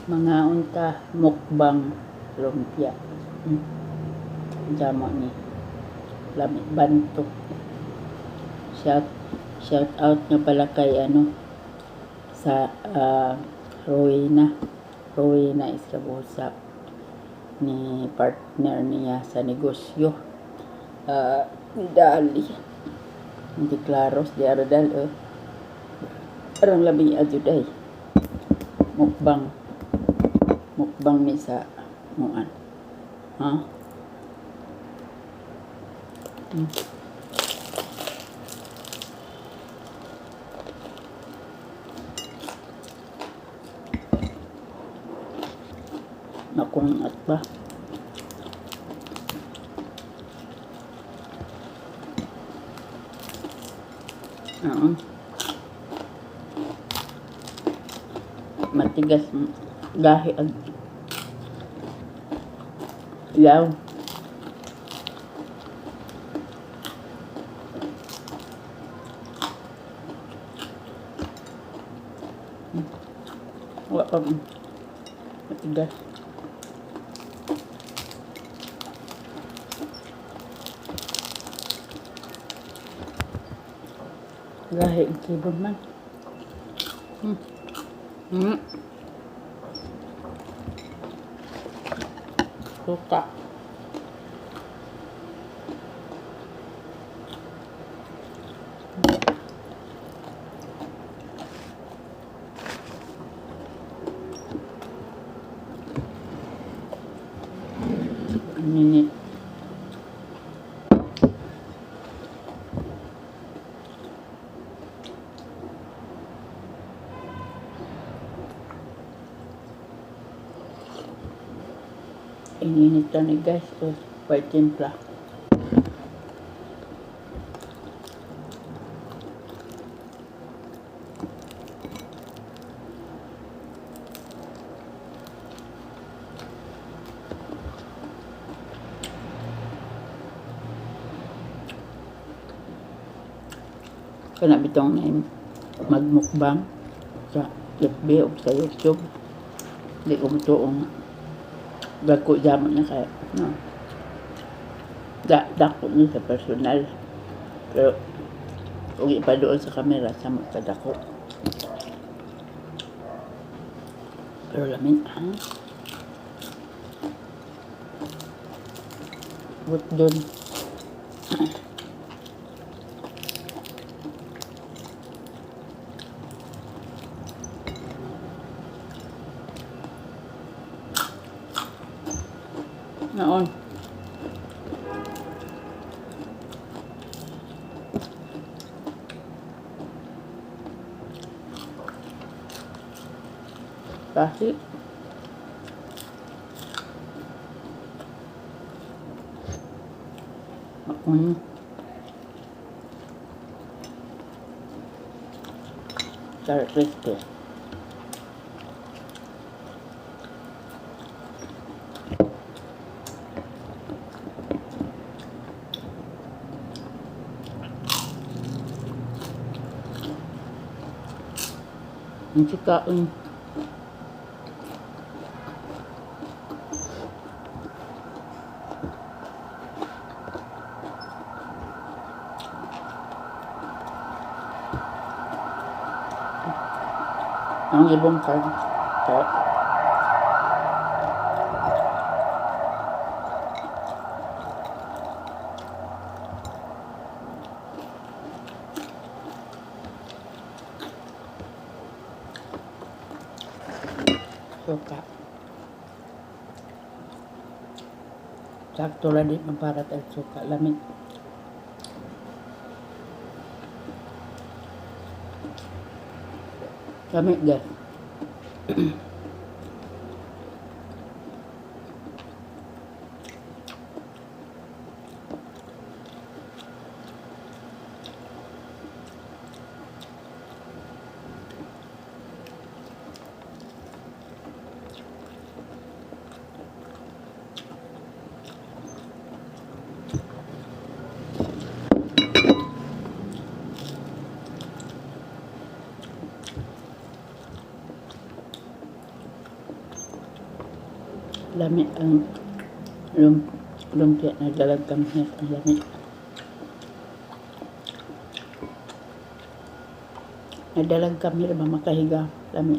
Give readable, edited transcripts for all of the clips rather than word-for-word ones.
Mga unta, mukbang lumpia. Jamo ni. Lami banto. Shout out nga pala kay ano sa Rowena. Rowena Escabosa ni partner niya sa negosyo. Dali. Hindi klaros di aradal eh. Parang labi ajuday. Mukbang. Mukbang ni sa muan. Ha? Nakunat ba? Oo. Matigas gahi ang yaw. Wala pa matigas. Gahi ang keyboard man. Suka. Minute. Ininit ni guys. So, white timpla. Kana bitong na magmukbang sa FB o sa YouTube. Di ko mutuong dako jamon na kaya. No. Dako niya sa personal. Pero ugi pa doon sa camera sa magkadako. Pero lamin ah. But doon. Naon. Kasi Start crispy. Ang sikaon. Ang ibong card. Suka. Sakto lang di maparat ang suka. Lamig. Lamig guys. Lami ang lumpia na dalag kamhit. Ang lami. Nadalag kami ba makahiga. Lami.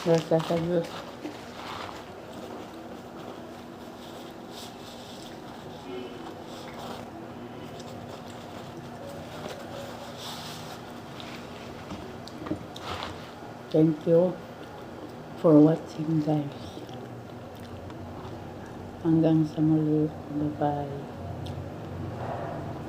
Rasa sa Diyos. Thank you for watching, guys. Hanggang sa muli. Bye-bye.